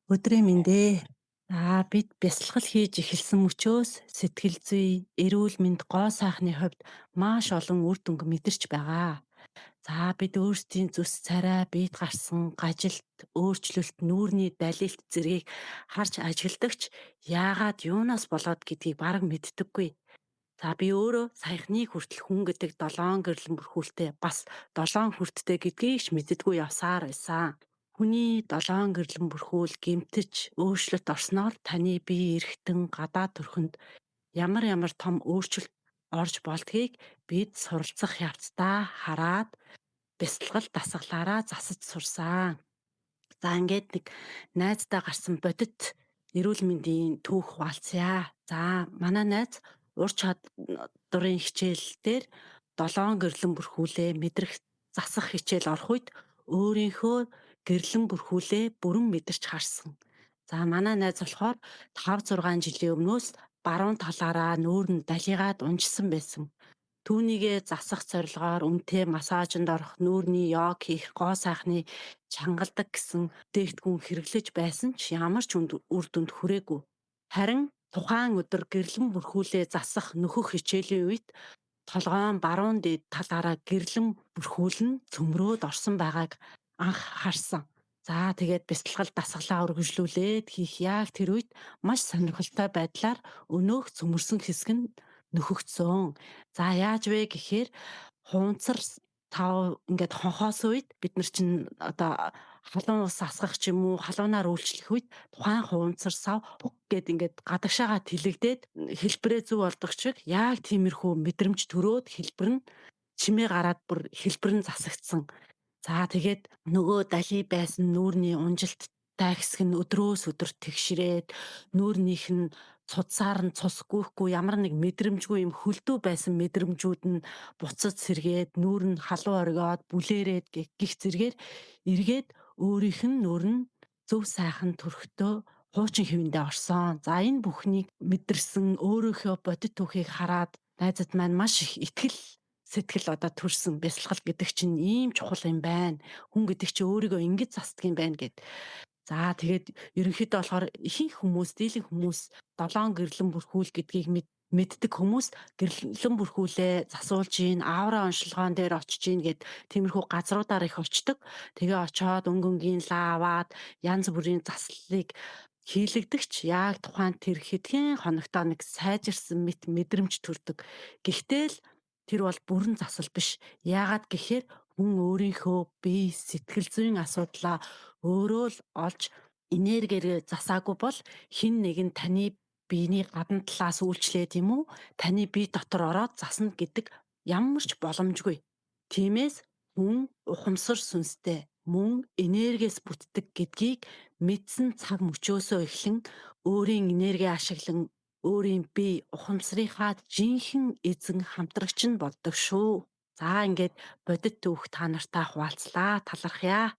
Өдрийн мэнд ээ. За бид бясалгал хийж эхэлсэн мөчөөс сэтгэл зүй, эрүүл мэнд, гоо сайхны хувьд маш олон үр дүнг мэдэрч байгаа. За бид өөрсдийн зүс царай, биед гарсан гажилт, өөрчлөлт, нүүрний далилт зэргийг харж ажигладагч яагаад юунаас болоод гэдгийг бараг мэддэггүй. За би өөрөө саяхныг хүртэл хүн гэдэг долоон гэрлэн бүрхүүлтэй бас долоон хүрттэй гэдгийг ч мэддэггүй явсаар байсан. Хүний долоон гэрлэн бүрхүүл гэмтэж өөрчлөлт орсноор таны бие эрхтэн гадаад төрхөнд ямар ямар том өөрчлөлт орж болдгийг бид суралцах явцдаа хараад бясалгал дасгалаараа засаж сурсан. За ингээд нэг найздаа гарсан бодит эрүүл мэндийн түүх хуваалцъя. За манай найз ур чадварын хичээл дээр долоон гэрлэн бүрхүүлээ мэдрэх засах хичээл орох үед өөрийнхөө гэрлэн бүрхүүлээ бүрэн мэдэрч харсан. За манай найз болохоор 5 6 жилийн өмнөөс баруун талаараа нүүр нь далигаад унжсан байсан. Түүнийгээ засах зорилгоор үнэтэй массажинд орох, нүүрний йог хийх, гоо сайхны чангалдаг гэсэн бүтээгдэхүүн хэрэглэж байсан ч ямар ч үр дүнд хүрээгүй. Харин тухайн өдөр гэрлэн бүрхүүлээ засах нөхөх хичээлийн үед толгойн баруун дээд талаараа гэрлэн бүрхүүл нь цөмрөөд орсон байгааг анх харсан. За тэгээд бясалгал дасгалаа үргэлжлүүлээд хийх яг тэр үед маш сонирхолтой байдлаар өнөөх цөмөрсөн хэсэг нь нөхөгдсөн. За яаж вэ гэхээр хуунцар тав ингээд хонхоос үед бид нар чинь одоо халуун ус асгах ч юм уу халуунаар үйлчлэх үед тухайн хуунцар сав пук гэд ингээд гадагшаага тэлэгдээд хэлбэрээ зөв болдог чиг яг тиймэрхүү мэдрэмж төрөөд хэлбэр нь чимээ гараад бүр хэлбэр нь засагдсан. За тэгээд нөгөө дали байсан нүүрний унжилттай хэсэг нь өдрөөс өдөр тэгшрээд нүүрнийх нь цудсаар нь цусгүйхгүй ямар нэг мэдрэмжгүй юм хөлдөө байсан мэдрэмжүүд нь буцаж сэргээд нүүр нь халуун оргиод бүлээрээд гих зэргээр эргээд өөрийнх нь нүүр нь зөв сайхан төрхтөө хуучин хэвэндээ орсон. За энэ бүхнийг мэдэрсэн өөрийнхөө бодит түүхийг хараад найзад маань маш их итгэл сэтгэл одоо төрсөн. Бясалгал гэдэг чинь ийм чухал юм байна. Хүн гэдэг чинь өөрийгөө ингэж засдаг юм байна гэд. За тэгээд ерөнхийдөө болохоор ихэнх хүмүүс, дийлэнх хүмүүс долоон гэрлэн бүрхүүл гэдгийг мэддэг хүмүүс гэрлэн бүрхүүлээ засуулж гин, аавраа оншилгоон дээр очиж гин гэд тиймэрхүү газруудаар их очдог. Тэгээ очоод өнгө өнгийн лаа аваад янз бүрийн заслыг хийлэгдэгч яг тухайн тэр хэдхэн хоногтоо нэг сайжирсан мэт мэдрэмж төрдөг. Гэхдээ л тэр бол бүрэн засал биш. Яагаад гэхээр хүн өөрийнхөө бие сэтгэл зүйн асуудлаа өөрөө л олж энергиэр засаагүй бол хэн нэгэн таны биений гадна талаас үйлчлээд юм уу таны бие дотор ороод засна гэдэг ямар ч боломжгүй. Тиймээс хүн ухамсар сүнстэй мөн энергиэс бүтдэг гэдгийг мэдсэн цаг мөчөөсөө эхлэн өөрийн энерги ашиглан өөрийн бие ухамсарынхаа жинхэнэ эзэн хамтрагч нь болдог шүү. За ингээд бодит түүх та нартай хуваалцлаа. Талархъя.